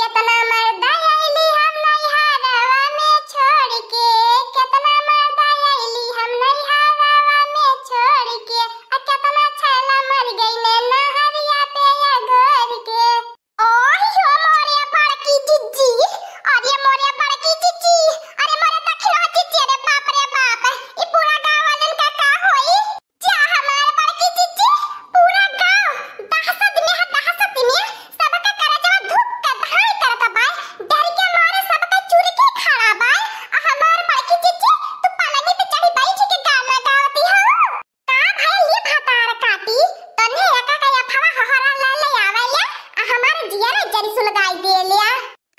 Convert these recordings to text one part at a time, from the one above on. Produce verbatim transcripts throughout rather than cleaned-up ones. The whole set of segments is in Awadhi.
केतना मर्दा अइली हम नैहरवा में छोड़ के, केतना मर्दा अइली हम नैहरवा में छोड़ के, आ केतना छैला मर गइने नहरिया पे अगोर के। ओही हो मोरे बड़की जिज्जी, अरे मोरे बड़की जिज्जी, अरे मोरे दखिना जिज्जी, अरे बाप रे बाप, ई पूरा गाँव वालन का का होई? जा हमार बड़की जिज्जी, पूरा गाँव दहशत में है, दहशत में। सबका करजवा धुक के धाई करत बाय, डर के मारे सबका चुरकी खड़ा बाय। आ हमार बड़की जिज्जी, तू पलंगी पे चढ़ी बैठ के गाना गावती हो। का भइल ये भतार काटी, तन्हे एका का अफवा हहरा ला ले आवे ले, आ हमार जिया ना जरी सुलगाई दे ले।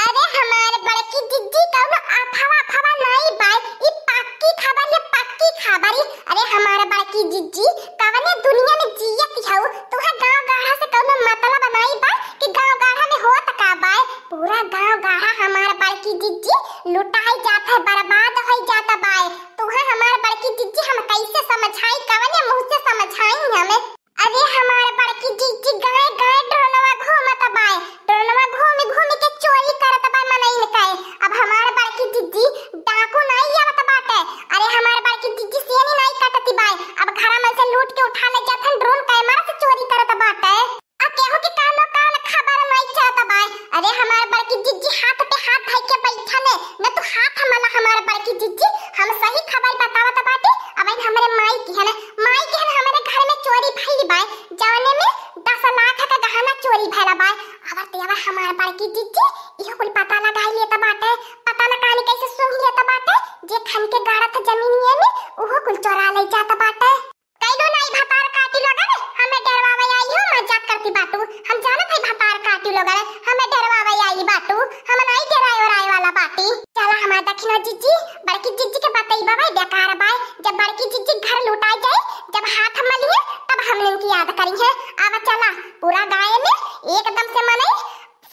अरे हमार बड़की जिज्जी, कौनो अफवा अफवा नाई बाय, ई पक्की खबर, ये पक्की खबर। अरे हमार बड़की जिज्जी, कवने दुनिया में जियत हऊ, तुहे गाँव गाढ़ा से कौनो मतलब नाई बा कि गाँव गाढ़ा में होत का बाय। पूरा गाँव गाढ़ा हमार बड़की जिज्जी लुटाई जात है, बर्बाद होई जात बाय। तुहे हमार बड़की जिज्जी हम कैसे समझाई, कवने मुँह से समझाई हमें? अरे हमार बड़की जिज्जी गाय गाय ड्रोनवा घूमत बाय, ड्रोनवा घूमी घूमी के चोरी करत बाय मनइन के। अब हमार बड़की जिज्जी डाकू नाई आवत बाटे, अरे हमार बड़की जिज्जी सेनी नाई काटती बाय, अब घरा में से लूट के उठा ले जात हन, ड्रोन कैमरा से चोरी करत बाटे। आ केहू के कानो कान खबर नाई चलत बाय। अरे हमार बड़की जिज्जी हाथ पे हाथ धइ के बैठल है, न तू हाथ मला हमार बड़की जिज्जी, हम सही खबर बतावत बाटे। अब इन हमरे माई की है ना, माई के हन हमरे घर में चोरी भइल बाय, जवने में दस लाख का गहना चोरी भइल बाय। अब ते अब हमार बड़की जिज्जी इहो कुल पता लगाई लेत बाटे, पता न कहानी कैसे सूंघ लेत बाटे, जे खन के गाड़त जमीनिये में उहो कुल चोरा ले जात बाटे। कैलो नाई भतार काटी लोगन, हमें डरवावे आई हो, मजाक करती बाटू, हम जानत है भतार काटी लोगन, हमें डरवावे आई बाटू, हम नाई डराए ओराए वाला बाटी। चला हमार दखिना जिज्जी, बड़की जिज्जी के बतई बाबा बेकार बाय, जब बड़की जिज्जी घर लुटाई जाए, जब हाथ मलिए, तब हमने की याद करी है। अब चला, पूरा गाय में एकदम से मनई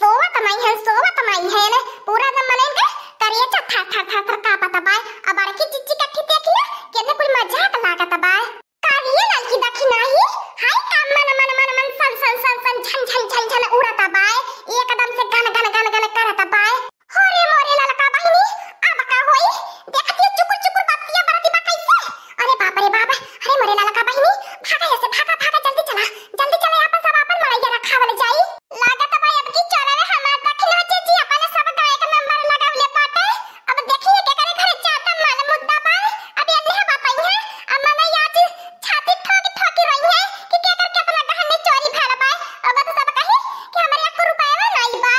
सोवत माई है, सोवत माई है ने, पूरा एकदम मनई के करेजा थर थर थर थर कांपत बाय। अब बड़की जिज्जी कट्ठी देखिया, केने कुल मजाक लागत बाय। का रे ललकी दखिनाही, हाय का मन मन मन मन सन सन सन सन झन झन झन झन उड़त बाय, एकदम से गन गन गन गन करत बाय। हो रे मोरे ललका बहिनी, अब का होई? देखत ये चुकुर चुकुर बत्तियां बरती बा कैसे? अरे बाप रे बाप, अरे मोरे ललका बहिनी, भागा ऐसे, भागा, भागा, जल्दी चला, जल्दी चला, आपन सब आपन मड़ैया रखावल जाई। लागत बा अब की चोरवे हमार दखिना जिज्जी अपने सब गाय का नंबर लगावले बाटे। अब देखिए के करे घरे जाता माल मुद्दा बा, अब ये नहीं बताई है, अब मने आज छाती ठोक ठोक रही है कि के कर कितना गहने चोरी भर बा। अब तो सब कही कि हमारे एक रुपया नाई बा।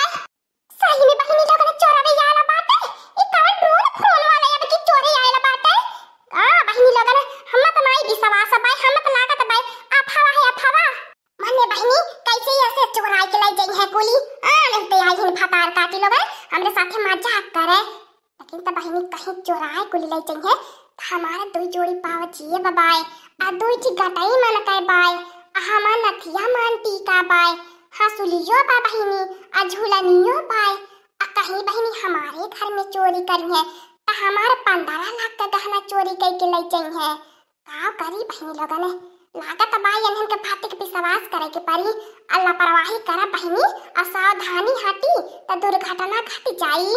सही में बहिनी लोगन चोरवे आला बाटे, ई कवन ड्रोन फ्रोन वाला अब की चोरी आला बाटे? आ बहिनी लोगन, हम त नाई विश्वास बाय, हम त लागत बाय, अफवा है अफवा। मने बहिनी, कैसे ऐसे चोराई के लाई जई है कुली? आ नहीं ते आई हिन भतार काटी लोगन, हमरे साथे मजाक करे। लेकिन त बहिनी कहीं चोराए कुली लाई जई है, त हमारे दुई जोड़ी पाव जिए बबाए, आ दुई ठी गटई मन के बाय, आ हमार नथिया मान टीका बाय, हसुलियो बा बहिनी, आ झुलनियो बाय। आ कहीं बहिनी हमारे घर में चोरी करी है, त हमार पन्द्रह लाख का गहना चोरी करके ले जाई है। का करी बहिनी लोगन, लागत बा इन्हन के बात के विश्वास करे के पड़ी। आ लापरवाही करा बहिनी, आ सावधानी हटी, त दुर्घटना घट जाई।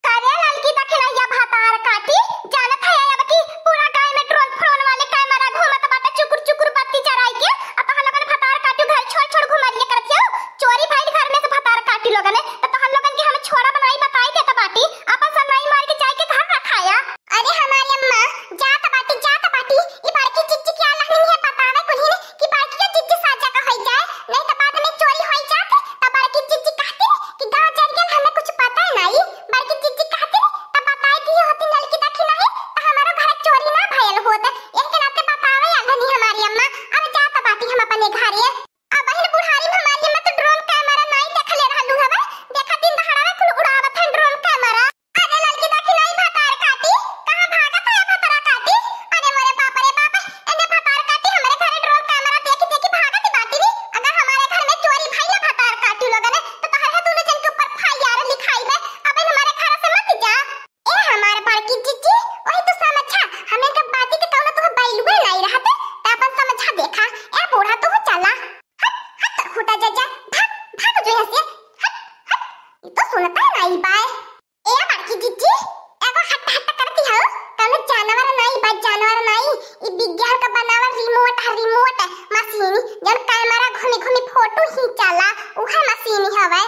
करे ललकी दखिनैया भतार काटी, जानत है अब की पूरा गाय में ड्रोन फ्रोन वाले कैमरा घूमत बाटे, चुकुर चुकुर बत्ती जराई के। अब तोहन लोगन भतार काटी घर छोड़ छोड़ घुमरिया करत हो, चोरी भइल घर में से भतार काटी लोगन, त तोहन लोगन के हम छोड़ा बनाई बताई देत बाटी, अपन सन्नाई मार के जाए के घर रखाया। अरे हमारी अम्मा, जात बाटी, जात बाटी, ई बड़की जिज्जी के आलहनी है बतावे कुल्हिन कि बड़की जिज्जी साजा का होई जाए, नहीं त बाद में चोरी होई जात, त बड़की जिज्जी कहती कि गाँव जरियल हमें कुछ पता है नाई, बड़की जिज्जी कहती त बताई दी होती ललकी दखिनैया। ई तो सुनता नाई बाय। ए बड़की जिज्जी, एगो हट हट करती हो, कौनो जानवर नाई बाय, जानवर नाई। ई विज्ञान का बनावल रिमोट है, रिमोट मशीन, जौन कैमरा घूमी घूमी फोटो खींचाला, उहे मशीन हवे।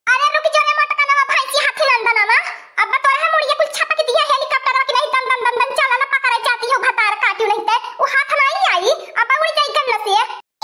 अरे रुक जो रे मोटकनवा, भैंसी हाथी नंदनवा, अब तोरा हम उड़िया कुल छपक दिया हेलीकॉप्टरवा की नहीं, दन दन दन दन चला ना पकड़े जाती हो भतार काटियो नहीं ते, वो हाथ नहीं आई, अब उड़ जाई गन से।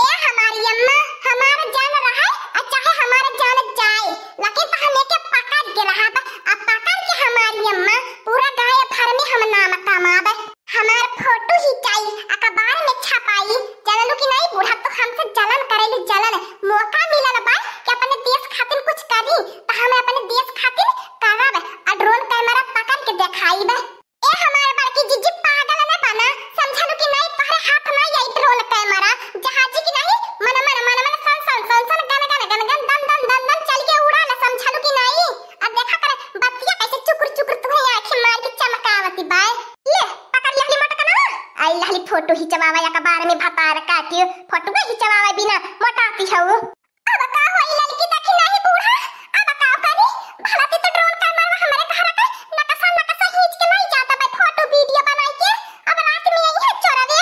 ए हमारी अम्मा, हमार जान रहे और चाहे हमार जान जाए, लेकिन तो हम एके पकड़ के रहब, अब पकड़ के हमारी अम्मा पूरा गाँव भर में हम नाम कमाब। हमार फोटो खिंचाई, अखबार में छपाई, जानलू कि नहीं बूढ़ा, तो हमसे जलन करेली जलन। मौका मिलल बा कि अपने देश खातिर कुछ करी, तो हम अपने देश खातिर करब, आ ड्रोन कैमरा पकड़ के देखाइब। ए हमार बड़की जिज्जी, पागल न बना, समझलू कि नहीं, तोहरे हाथ ना आई ड्रोन कैमरा, जहाजी की नहीं, मन मन मन मन सन सन सन सन गन गन गन गन दन दन दन दन चल के उड़ा ले, समझलू कि नहीं? अब देखा कर बतिया कैसे चुकुर चुकुर तुम्हें आँखें मार के चमकावती बाय। ले, पकड़ लेहली मोटकनवा। आई लहली फोटो खिंचवावा अखबार में भतार काटियो। फोटो खिंचवावा बिना मोटाती हऊ। अब का होई ललकी दखिनाही बूढ़ा? अब का करी? भला ती तो ड्रोन कैमरा हमरे घर के नक्शा नक्शा खींच के नहीं जाता बे फोटो वीडियो बनाई के। अब रात में यही है चोरवे।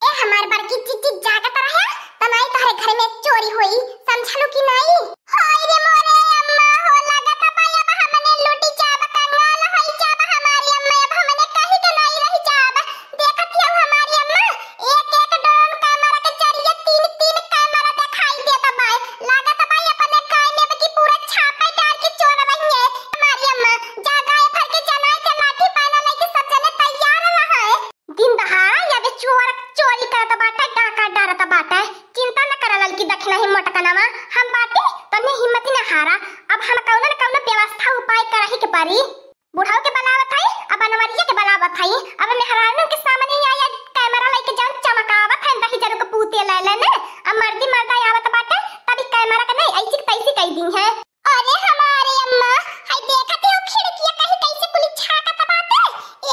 ए हमार बड़की जिज्जी जागत रहे, त नाई तोहरे घर में चोरी होई, समझलू कि नाई? हाय रे मोरे अम्मा हो, लागत बा अब हमने लुटी जाब, कंगाल होई जाब हमारी अम्मा, अब हमने कहीं के नाई रह जाब। देखत हियो हमारी अम्मा, एक एक ड्रोन कैमरा के जरिए तीन तीन कैमरा दिखाई देत बा। लागत बा अपने गाय में की पूरा छापे डाल के चोर रही है हमारी अम्मा। जा गाय भर के जनाए के लाठी पाना लेके सब जने तैयार रहा है। दिन दहाड़ा या बे चोर चोरी करत बाटे, डाका डारत बाटे। चिंता न करा ललकी दखिनाही मोटकनवा, हम बाटी, तन्ने हिम्मत न हारा। अब हम कौनो न कौनो व्यवस्था उपाय करही के परी। बुढ़ऊ के बलावत हई, अब बनवरिया के बलावत हई, अब मेहरारू के सामने आया कैमरा लेके जान चमकावत है, दही जरू के पूते ले लेने, अब मर्दी मर्दा आवत बाटे, तभी कैमरा के नहीं ऐसी की तैसी कह दी है। अरे हमारे अम्मा, हाय देखत हो खिड़किया कहीं कैसे कुली झांकत बाटे।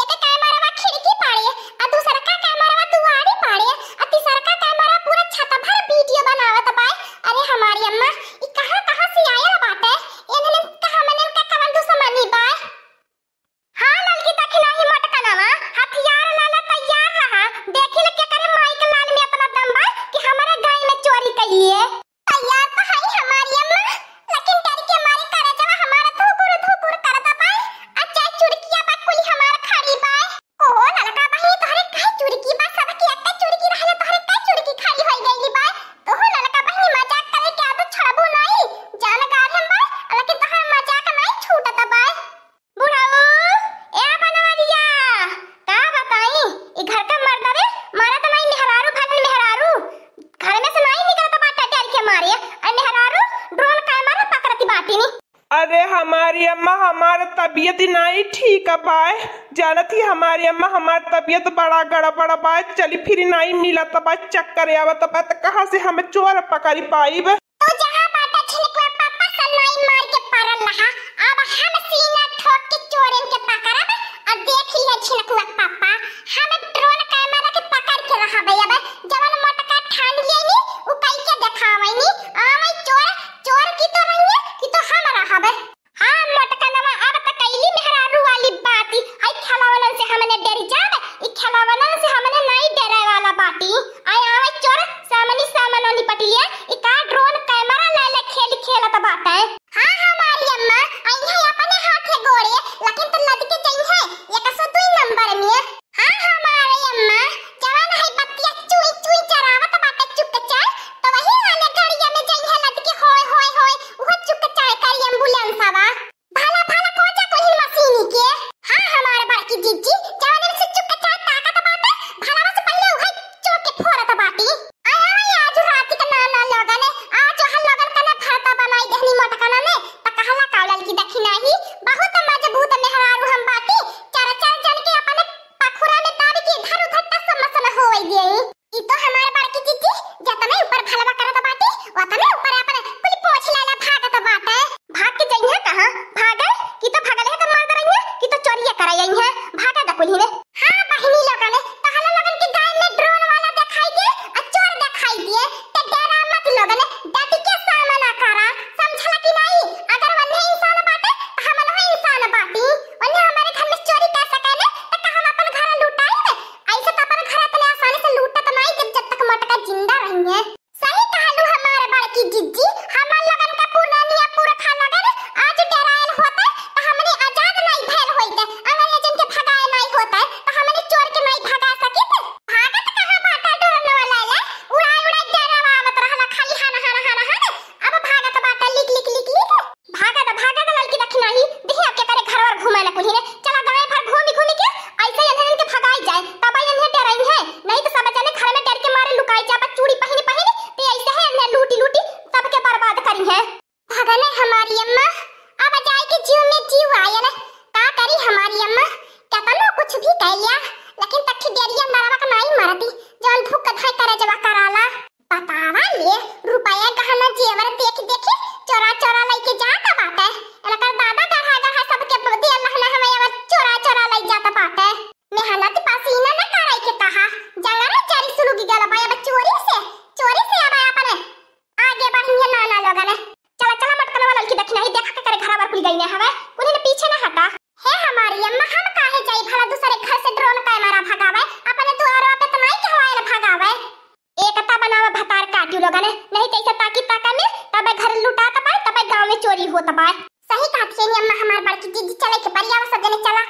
एक कैमरावा खिड़की पाड़े, आ दूसरका कैमरावा दुआरी पाड़े, आ तीसरका कैमरा पूरा छत भर वीडियो बनावत बा। अरे हमारी अम्मा, ई कहाँ कहाँ से आयल बाटे? इन्हने कहाँ मने का कवन दुश्मनी बा? हाँ ललकी दखिनाही मोटकनवा, हथियार लाला तैयार रहा। देखी ल के करे माई के लाल में इतना दम बा कि हमारे गाय में चोरी कइले। तैयार तो हई हमारी अम्मा, लेकिन डर के मारे करेजवा हमारा धुकुर धुकुर करत बा। आ चाहे चुड़किया बा कुली हमार खड़ी बा। ओहो ललका बहिनी, तोहरे काहे चुड़की बा? सबके एकटा चुड़की रहले, तोहरे काहे चुड़की खड़ी होई गइली बा? तोहो ललका बहिनी मजाक करे के आदत छोड़बू नाई। जान गार हम बा, लेकिन तोहर मजाक नाई छूटत बा। बुढ़ऊ, ए बनवरिया, का बताई, ई घर का मर्दवे मरत नाई, मेहरारू भरन मेहरारू, घर में से नाई निकलत बाटे डर के मारे, आ मेहरारू ड्रोन कैमरा पकड़ती बाटी नी। अरे हमारी अम्मा, हमार तबीयत नाई ठीक बाय, जानत ही हमारी अम्मा, हमार तबीयत बड़ा गड़बड़ बाय, चली फिरी नाई मिलत बाय, चक्कर आवत बाय, त कहाँ से हम चोर पकड़ी पाइब? तू जहाँ बाटा छिनकुआ पापा सन्नाई मार के परल रहा। अब हम सीना ठोक के चोरन के पकड़ब। अब देख लिया छिनकुआ पापा, हम ड्रोन कैमरा के पकड़ के रहबे। अब जवन मोटका ठान लेनी, उ कई के देखावैनी। आवे चोर, चोर की तो रहिए, कि तो हम रहबे। हाँ मोटकनवा, अब त कैली मेहरारू वाली बाती। आई खेलवनन से हमने डर जाब, ई खेलवनन से हमने नहीं डरे वाला बाटी। आई आवे चोर, सामनी सामनो निपटिए, ई का ड्रोन कैमरा ले ले खेल खेलत बाटे। हाँ हमारी अम्मा, आई है अपने हाथे गोड़े, लेकिन तो लद के जई है एक सौ दुई नंबर में। हाँ हमारी अम्मा, जवन है बतिया चुई चुई चरावत बाटे चुकचा, तो वही वाले गाड़िया में जई है लद के होय होय होय, उहो चुकचा करी एम्बुलेंसवा। भला भला कोचा कोहिन मशीनी के। हाँ हमार बड़की जिज्जी, जवने में से चुपचाप ताकत बाटे, भलावा से पहिले उहे चोर के फोड़त बाटी। आय, आय, आज रात के ना, ना लोगन, आज हम लोगन का ना भरता बनाई देहनी मोटकना में, त कहला का ललकी दखिनाही, बहुत मजबूत मेहरारू हम बाटी, चार चार जन के अपने पखुरा में दाब के इधर उधर टस मस न होवे देई। ई तो हमार बड़की जिज्जी, जतने ऊपर भलवा करत बाटी, ओतने ऊपर अपन कुल पोछ लेला भागत बाटे। भाग के जइहे कहाँ? भागे कि तो भगले है तो मर्द रहिए कि तो चोरिया करे अइहे। भागे द कुल्ही ने। हाँ बहिनी लोगन, तहला लोगन के गाय में ड्रोन वाला दिखाई दे, आ चोर दिखाई दिए, ते डरा मत लोगन, डट के सामना करा, समझला कि नहीं? अगर वन्हे इंसान बाटे, नहीं, देही अब के करे घर वर घूमे न कुल्ही ने। चला गाँव भर घूमी घूमी के ऐसे इन्हें इनके भगाई जाए, तब इन्हें डरइहैं। नहीं तो सब जने घर में डर के मारे लुकाई जाबा, चूड़ी पहिनी पहिनी, ते ऐसे है इन्हें लूटी लूटी सबके बर्बाद करिहैं। भगने हमारी अम्मा, अब जाए के जीव में जीव आयल। का करी हमारी अम्मा, केतनो कुछ भी कह लिया, लेकिन तक डेरिया नरवा का नाई मरती, जौन भूख धाई करे जवा कराला। बतावा ले, रुपया गहना जेवर देख देखे चोरा चोरा लइके जात बाटे। एनकर दादा गढ़ा गढ़ा सबके दियल रहना, हमें अब चोरा चोरा लइ जात बाटे। मेहनत पसीना न करे के कहा, जंगल में चरी सुलुग गल बा, अब चोरी से, चोरी से अब अपने आगे बढ़िया नाना लोगन। चला चला मटकनवा ललकी दखिना ही देखा के करे घरा बर कुल गई ने हवे, कुल ने पीछे न हटा। हे हमारी अम्मा, हम काहे जाई भला दूसरे घर से ड्रोन कैमरा भगावे, अपने दुआरवा पे त नाई कहवाए न भगावे। एकता बनावा भतार काटियो लोगन, नहीं तो ऐसे ताकी ताका में तबे घर लुटात बाय, तबे गाँव में चोरी होत बाय। सही कहत छेनी अम्मा, हमार बड़की जीजी, चले के परियावा सब जने चला।